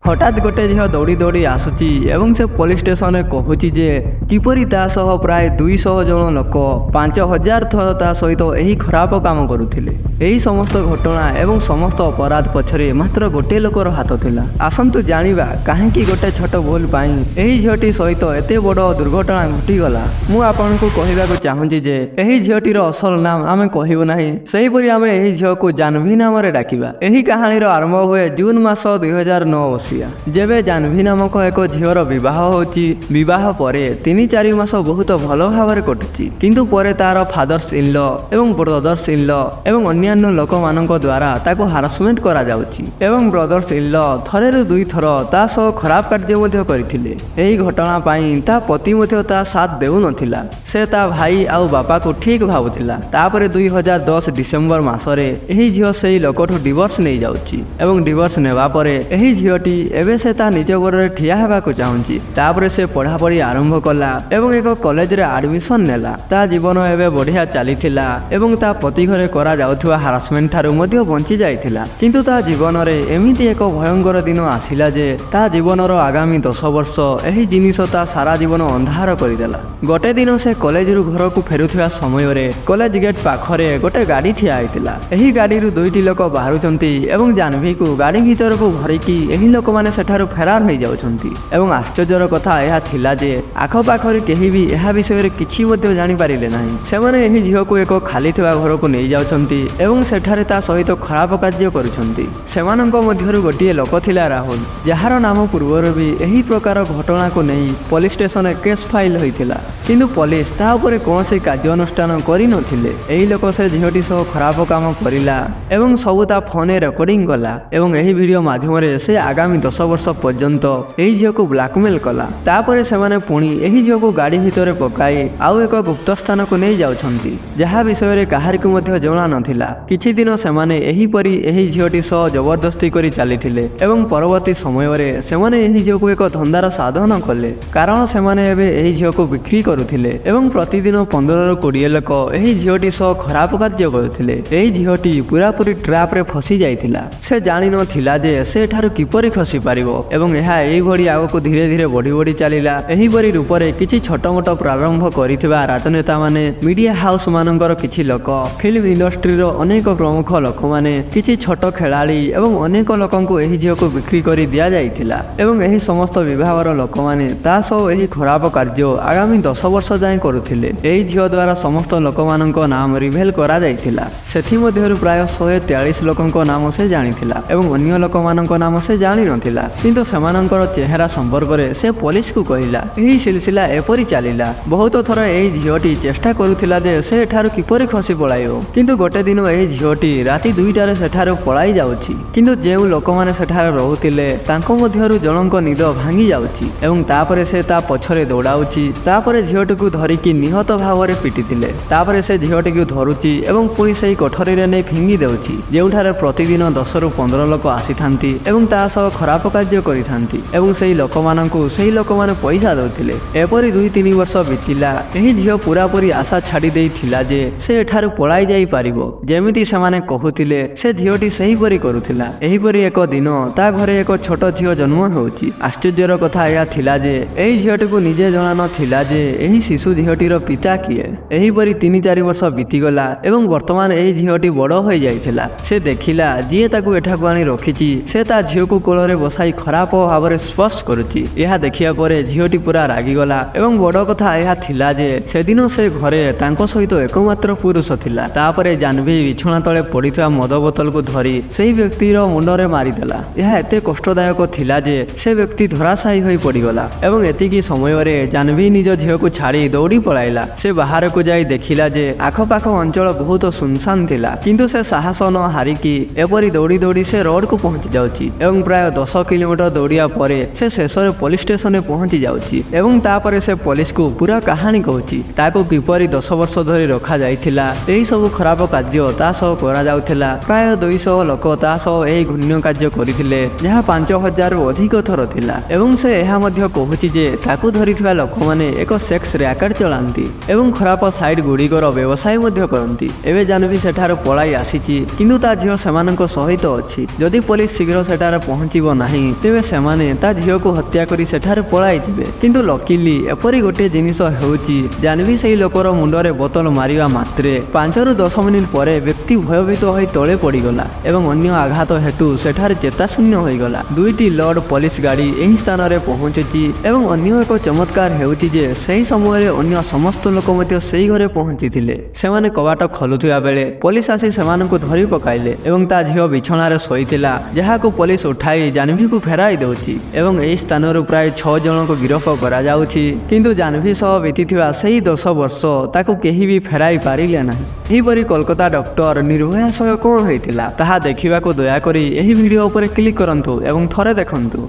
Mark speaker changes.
Speaker 1: ହଠାତ୍ ଗୋଟେ ଝିଅ ଦୌଡ଼ି ଦୌଡ଼ି ଆସୁଛି ଏବଂ ସେ ପୋଲିସ ଷ୍ଟେସନରେ କହୁଛି ଯେ କିପରି ତା ସହ ପ୍ରାୟ 200 ଜଣ ଲୋକ 5000 ଥର ତା ସହିତ ଏହି ଖରାପ କାମ କରୁଥିଲେ। ଏହି ସମସ୍ତ ଘଟଣା ଏବଂ ସମସ୍ତ ଅପରାଧ ପଛରେ ମାତ୍ର ଗୋଟିଏ ଲୋକର ହାତ ଥିଲା। ଆସନ୍ତୁ ଜାଣିବା, କାହିଁକି ଗୋଟେ ଛୋଟ ଭୁଲ ପାଇଁ ଏହି ଝିଅଟି ସହିତ ଏତେ ବଡ଼ ଦୁର୍ଘଟଣା ଘଟିଗଲା। ମୁଁ ଆପଣଙ୍କୁ କହିବାକୁ ଚାହୁଁଛି ଯେ ଏହି ଝିଅଟିର ଅସଲ ନାମ ଆମେ କହିବୁ ନାହିଁ। ସେହିପରି ଆମେ ଏହି ଝିଅକୁ ଜାହ୍ନବୀ ନାମରେ ଡାକିବା। ଏହି କାହାଣୀର ଆରମ୍ଭ ହୁଏ ଜୁନ ମାସ 2009 ମସିହା, ଯେବେ ଜାହ୍ନବୀ ନାମକ ଏକ ଝିଅର ବିବାହ ହେଉଛି। ବିବାହ ପରେ 3-4 ମାସ ବହୁତ ଭଲ ଭାବରେ କଟୁଛି, କିନ୍ତୁ ପରେ ତାର ଫାଦର୍ସ ଇନ୍ ଲ ଏବଂ ବ୍ରଦର୍ସ ଇନ୍ ଲ ଏବଂ ଅନ୍ୟାନ୍ୟ ଲୋକମାନଙ୍କ ଦ୍ୱାରା ତାକୁ ହାରାସମେଣ୍ଟ କରାଯାଉଛି ଏବଂ ବ୍ରଦର୍ସ ଇନ୍ ଲ ଥରେରୁ ଦୁଇଥର ତା ସହ ଖରାପ କାର୍ଯ୍ୟ ମଧ୍ୟ କରିଥିଲେ। ଏହି ଘଟଣା ପାଇଁ ତା ପତି ମଧ୍ୟ ତା ସାଥ ଦେଉନଥିଲା। ସେ ତା ଭାଇ ଆଉ ବାପାକୁ ଠିକ୍ ଭାବୁଥିଲା। ତାପରେ 2010 ଡିସେମ୍ବର ମାସରେ ଏହି ଝିଅ ସେଇ ଲୋକଠୁ ଡିଭୋର୍ସ ନେଇଯାଉଛି ଏବଂ ଡିଭୋର୍ସ ନେବା ପରେ ଏହି ଝିଅଟି ଏବେ ସେ ତା ନିଜ ଗୋଡ଼ରେ ଠିଆ ହେବାକୁ ଚାହୁଁଛି। ତାପରେ ସେ ପଢ଼ାପଢ଼ି ଆରମ୍ଭ କଲା ଏବଂ ଏକ କଲେଜରେ ଆଡମିସନ ନେଲା। ତା ଜୀବନ ଏବେ ବଢ଼ିଆ ଚାଲିଥିଲା ଏବଂ ତା ପତି ଘରେ କରାଯାଉଥିବା ହାରାସମେଣ୍ଟ ଠାରୁ ମଧ୍ୟ ବଞ୍ଚି ଯାଇଥିଲା। କିନ୍ତୁ ତା ଜୀବନରେ ଏମିତି ଏକ ଭୟଙ୍କର ଦିନ ଆସିଲା ଯେ ତା ଜୀବନର ଆଗାମୀ 10 ବର୍ଷ ଏହି ଜିନିଷ ତା ସାରା ଜୀବନ ଅନ୍ଧାର କରିଦେଲା। ଗୋଟେ ଦିନ ସେ କଲେଜରୁ ଘରକୁ ଫେରୁଥିବା ସମୟରେ କଲେଜ ଗେଟ୍ ପାଖରେ ଗୋଟେ ଗାଡ଼ି ଠିଆ ହେଇଥିଲା। ଏହି ଗାଡ଼ିରୁ ଦୁଇଟି ଲୋକ ବାହାରୁଛନ୍ତି ଏବଂ ଜାହ୍ନବୀକୁ ଗାଡ଼ି ଭିତରକୁ ଭରିକି ଏହି ଲୋକମାନେ ସେଠାରୁ ଫେରାର ହୋଇଯାଉଛନ୍ତି। ଏବଂ ଆଶ୍ଚର୍ଯ୍ୟର କଥା ଏହା ଥିଲା ଯେ ଆଖପାଖରେ କେହି ବି ଏହା ବିଷୟରେ କିଛି ମଧ୍ୟ ଜାଣିପାରିଲେ ନାହିଁ। ସେମାନେ ଏହି ଝିଅକୁ ଏକ ଖାଲି ଥିବା ଘରକୁ ନେଇଯାଉଛନ୍ତି ଏବଂ ସେଠାରେ ତା ସହିତ ଖରାପ କାର୍ଯ୍ୟ କରୁଛନ୍ତି। ସେମାନଙ୍କ ମଧ୍ୟରୁ ଗୋଟିଏ ଲୋକ ଥିଲା ରାହୁଲ, ଯାହାର ନାମ ପୂର୍ବରୁ ବି ଏହି ପ୍ରକାର ଘଟଣାକୁ ନେଇ ପୋଲିସ ଷ୍ଟେସନରେ କେସ୍ ଫାଇଲ ହୋଇଥିଲା, କିନ୍ତୁ ପୋଲିସ ତା ଉପରେ କୌଣସି କାର୍ଯ୍ୟାନୁଷ୍ଠାନ କରିନଥିଲେ। ଏହି ଲୋକ ସେ ଝିଅଟି ସହ ଖରାପ କାମ କରିଲା ଏବଂ ସବୁ ତା ଫୋନରେ ରେକର୍ଡିଂ କଲା ଏବଂ ଏହି ଭିଡ଼ିଓ ମାଧ୍ୟମରେ ସେ ଆଗାମୀ 10 ବର୍ଷ ପର୍ଯ୍ୟନ୍ତ ଏହି ଝିଅକୁ ବ୍ଲାକମେଲ କଲା। ତାପରେ ସେମାନେ ପୁଣି ଏହି ଝିଅକୁ ଗାଡ଼ି ଭିତରେ ପକାଇ ଆଉ ଏକ ଗୁପ୍ତ ସ୍ଥାନକୁ ନେଇ ଯାଉଛନ୍ତି, ଯାହା ବିଷୟରେ କାହାରିକୁ ମଧ୍ୟ ଜଣା ନଥିଲା। କିଛି ଦିନ ସେମାନେ ଏହିପରି ଏହି ଝିଅଟି ସହ ଜବରଦସ୍ତି କରି ଚାଲିଥିଲେ ଏବଂ ପରବର୍ତ୍ତୀ ସମୟରେ ସେମାନେ ଏହି ଝିଅକୁ ଏକ ଧନ୍ଦାର ସାଧନ କଲେ, କାରଣ ସେମାନେ ଏବେ ଏହି ଝିଅକୁ ବିକ୍ରି କରୁଥିଲେ ଏବଂ ପ୍ରତିଦିନ 15ରୁ 20 ଲୋକ ଏହି ଝିଅଟି ସହ ଖରାପ କାର୍ଯ୍ୟ କରୁଥିଲେ। ଏହି ଝିଅଟି ପୁରାପୁରି ଟ୍ରାପରେ ଫସି ଯାଇଥିଲା। ସେ ଜାଣିନଥିଲା ଯେ ସେ ଏଠାରୁ କିପରି ଖସି ପାରିବ ଏବଂ ଏହା ଏଇଭଳି ଆଗକୁ ଧୀରେ ଧୀରେ ବଢ଼ି ବଢ଼ି ଚାଲିଲା। ଏହିପରି ରୂପରେ କିଛି ଛୋଟମୋଟ ପ୍ରାରମ୍ଭ କରିଥିବା ରାଜନେତାମାନେ, ମିଡିଆ ହାଉସ ମାନଙ୍କର କିଛି ଲୋକ, ଫିଲ୍ମ ଇଣ୍ଡଷ୍ଟ୍ରିର ଅନେକ ପ୍ରମୁଖ ଲୋକମାନେ, କିଛି ଛୋଟ ଖେଳାଳି ଏବଂ ଅନେକ ଲୋକଙ୍କୁ ଏହି ଝିଅକୁ ବିକ୍ରି କରି ଦିଆଯାଇଥିଲା ଏବଂ ଏହି ସମସ୍ତ ବିଭାଗର ଲୋକମାନେ ତା ସହ ଏହି ଖରାପ କାର୍ଯ୍ୟ ଆଗାମୀ 10 ବର୍ଷ ଯାଏଁ କରୁଥିଲେ। ଏହି ଝିଅ ଦ୍ୱାରା ସମସ୍ତ ଲୋକମାନଙ୍କ ନାମ ରିଭେଲ କରାଯାଇଥିଲା। ସେଥିମଧ୍ୟରୁ ପ୍ରାୟ 143 ଲୋକଙ୍କ ନାମ ସେ ଜାଣିଥିଲା ଏବଂ ଅନ୍ୟ ଲୋକମାନଙ୍କ ନାମ ସେ ଜାଣିନଥିଲା, କିନ୍ତୁ ସେମାନଙ୍କର ଚେହେରା ସମ୍ପର୍କରେ ସେ ପୋଲିସକୁ କହିଲା। ଏହି ସିଲସିଲା ଏପରି ଚାଲିଲା। ବହୁତ ଥର ଏହି ଝିଅଟି ଚେଷ୍ଟା କରୁଥିଲା ଯେ ସେ ଏଠାରୁ କିପରି ଖସି ପଳାଇବ, କିନ୍ତୁ ଗୋଟେ ଦିନ ଏହି ଝିଅଟି ରାତି 2ଟାରେ ସେଠାରୁ ପଳାଇ ଯାଉଛି। କିନ୍ତୁ ଯେଉଁ ଲୋକମାନେ ସେଠାରେ ରହୁଥିଲେ, ତାଙ୍କ ମଧ୍ୟରୁ ଜଣଙ୍କ ନିଦ ଭାଙ୍ଗି ଯାଉଛି ଏବଂ ତାପରେ ସେ ତା ପଛରେ ଦୌଡ଼ାଉଛି। ତାପରେ ଝିଅଟିକୁ ଧରିକି ନିହତ ଭାବରେ ପିଟିଥିଲେ। ତାପରେ ସେ ଝିଅଟିକୁ ଧରୁଛି ଏବଂ ପୁଣି ସେହି କୋଠରୀରେ ନେଇ ଫିଙ୍ଗି ଦେଉଛି, ଯେଉଁଠାରେ ପ୍ରତିଦିନ 10ରୁ 15 ଲୋକ ଆସିଥାନ୍ତି ଏବଂ ତା ସହ ଖରାପ କାର୍ଯ୍ୟ କରିଥାନ୍ତି ଏବଂ ସେହି ଲୋକମାନଙ୍କୁ ସେହି ଲୋକମାନେ ପଇସା ଦେଉଥିଲେ। ଏପରି 2-3 ବର୍ଷ ବିତିଲା। ଏହି ଝିଅ ପୁରାପୁରି ଆଶା ଛାଡ଼ି ଦେଇଥିଲା ଯେ ସେ ଏଠାରୁ ପଳାଇ ଯାଇପାରିବ। ଯେମିତି ସେମାନେ କହୁଥିଲେ, ସେ ଝିଅଟି ସେହିପରି କରୁଥିଲା। ଏହିପରି ଏକ ଦିନ ତା ଘରେ ଏକ ଛୋଟ ଝିଅ ଜନ୍ମ ହେଉଛି। ଆଶ୍ଚର୍ଯ୍ୟର କଥା ଏହା ଥିଲା ଯେ ଏହି ଝିଅଟିକୁ ନିଜେ ଜଣା ନଥିଲା ଯେ ଏହି ଶିଶୁ ଝିଅଟିର ପିତା କିଏ। ଏହିପରି 3-4 ବର୍ଷ ବିତିଗଲା ଏବଂ ବର୍ତ୍ତମାନ ଏହି ଝିଅଟି ବଡ଼ ହୋଇଯାଇଥିଲା। ସେ ଦେଖିଲା, ଯିଏ ତାକୁ ଏଠାକୁ ଆଣି ରଖିଛି, ସେ ତା ଝିଅକୁ କୋଳରେ ବସାଇ ଖରାପ ଭାବରେ ସ୍ପର୍ଶ କରୁଛି। ଏହା ଦେଖିବା ପରେ ଝିଅଟି ପୁରା ରାଗିଗଲା ଏବଂ ବଡ଼ କଥା ଏହା ଥିଲା ଯେ ସେଦିନ ସେ ଘରେ ତାଙ୍କ ସହିତ ଏକମାତ୍ର ପୁରୁଷ ଥିଲା। ତାପରେ ଜାହ୍ନବୀ ବିଛଣା ତଳେ ପଡ଼ିଥିବା ମଦ ବୋତଲକୁ ଧରି ସେହି ବ୍ୟକ୍ତିର ମୁଣ୍ଡରେ ମାରିଦେଲା। ଏହା ଏତେ କଷ୍ଟଦାୟକ ଥିଲା ଯେ ସେ ବ୍ୟକ୍ତି ଧରାଶାୟୀ ହୋଇ ପଡ଼ିଗଲା ଏବଂ ଏତିକି ସମୟରେ ଜାହ୍ନବୀ ନିଜ ଝିଅକୁ ଛାଡ଼ି ଦୌଡ଼ି ପଳାଇଲା। ସେ ବାହାରକୁ ଯାଇ ଦେଖିଲା ଯେ ଆଖପାଖ ଅଞ୍ଚଳ ବହୁତ ସୁନସାନ ଥିଲା, କିନ୍ତୁ ସେ ସାହସ ନ ହାରିକି ଏପରି ଦୌଡ଼ି ଦୌଡ଼ି ସେ ରୋଡକୁ ପହଞ୍ଚି ଯାଉଛି ଏବଂ ପ୍ରାୟ 10 କିଲୋମିଟର ଦୌଡ଼ିବା ପରେ ସେ ଶେଷରେ ପୋଲିସ ଷ୍ଟେସନରେ ପହଞ୍ଚି ଯାଉଛି ଏବଂ ତାପରେ ସେ ପୋଲିସକୁ ପୁରା କାହାଣୀ କହୁଛି, ତାକୁ କିପରି 10 ବର୍ଷ ଧରି ରଖାଯାଇଥିଲା, ଏହି ସବୁ ଖରାପ କାର୍ଯ୍ୟ ତା ସହ କରାଯାଉଥିଲା। ପ୍ରାୟ 200 ଲୋକ ତା ସହ ଏହି ଘୃଣ୍ୟ କାର୍ଯ୍ୟ କରିଥିଲେ, ଯାହା 5000ରୁ ଅଧିକ ଥର ଥିଲା। ଏବଂ ସେ ଏହା ମଧ୍ୟ କହୁଛି ଯେ ତାକୁ ଧରିଥିବା ଲୋକମାନେ ଏକ ସେକ୍ସ ର୍ୟାକେଟ ଚଳାନ୍ତି ଏବଂ ଖରାପ ସାଇଟ୍ ଗୁଡ଼ିକର ବ୍ୟବସାୟ ମଧ୍ୟ କରନ୍ତି। ଏବେ ଜାହ୍ନବୀ ସେଠାରୁ ପଳାଇ ଆସିଛି, କିନ୍ତୁ ତା ଝିଅ ସେମାନଙ୍କ ସହିତ ଅଛି। ଯଦି ପୋଲିସ ଶୀଘ୍ର ସେଠାରେ ପହଞ୍ଚିବ ନାହିଁ, ତେବେ ସେମାନେ ତା ଝିଅକୁ ହତ୍ୟା କରି ସେଠାରୁ ପଳାଇଯିବେ। କିନ୍ତୁ ଲକିଲି ଏପରି ଗୋଟିଏ ଜିନିଷ ହେଉଛି, ଜାହ୍ନବୀ ସେହି ଲୋକର ମୁଣ୍ଡରେ ବୋତଲ ମାରିବା ମାତ୍ରେ 5ରୁ 10 ମିନିଟ୍ ପରେ ବ୍ୟକ୍ତି ଭୟଭୀତ ହୋଇ ତଳେ ପଡ଼ିଗଲା ଏବଂ ଅନ୍ୟ ଆଘାତ ହେତୁ ସେଠାରେ ଚେତାଶୂନ୍ୟ ହୋଇଗଲା। ଦୁଇଟି ଲୋଡ୍ ପୋଲିସ ଗାଡ଼ି ଏହି ସ୍ଥାନରେ ପହଞ୍ଚୁଛି ଏବଂ ଅନ୍ୟ ଏକ ଚମତ୍କାର ହେଉଛି ଯେ ସେହି ସମୟରେ ଅନ୍ୟ ସମସ୍ତ ଲୋକ ମଧ୍ୟ ସେହି ଘରେ ପହଞ୍ଚିଥିଲେ। ସେମାନେ କବାଟ ଖୋଲୁଥିବା ବେଳେ ପୋଲିସ ଆସି ସେମାନଙ୍କୁ ଧରି ପକାଇଲେ ଏବଂ ତା ଝିଅ ବିଛଣାରେ ଶୋଇଥିଲା, ଯାହାକୁ ପୋଲିସ ଉଠାଇ ଜାହ୍ନବୀକୁ ଫେରାଇ ଦେଉଛି ଏବଂ ଏହି ସ୍ଥାନରୁ ପ୍ରାୟ 6 ଜଣଙ୍କୁ ଗିରଫ କରାଯାଉଛି। କିନ୍ତୁ ଜାହ୍ନବୀ ସହ ବିତିଥିବା ସେହି 10 ବର୍ଷ ତାକୁ କେହି ବି ଫେରାଇ ପାରିଲେ ନାହିଁ। ଏହିପରି କୋଲକାତା ଡକ୍ଟର ନିର୍ଭୟା ସହ କ'ଣ ହୋଇଥିଲା, ତାହା ଦେଖିବାକୁ ଦୟାକରି ଏହି ଭିଡ଼ିଓ ଉପରେ କ୍ଲିକ୍ କରନ୍ତୁ ଏବଂ ଥରେ ଦେଖନ୍ତୁ।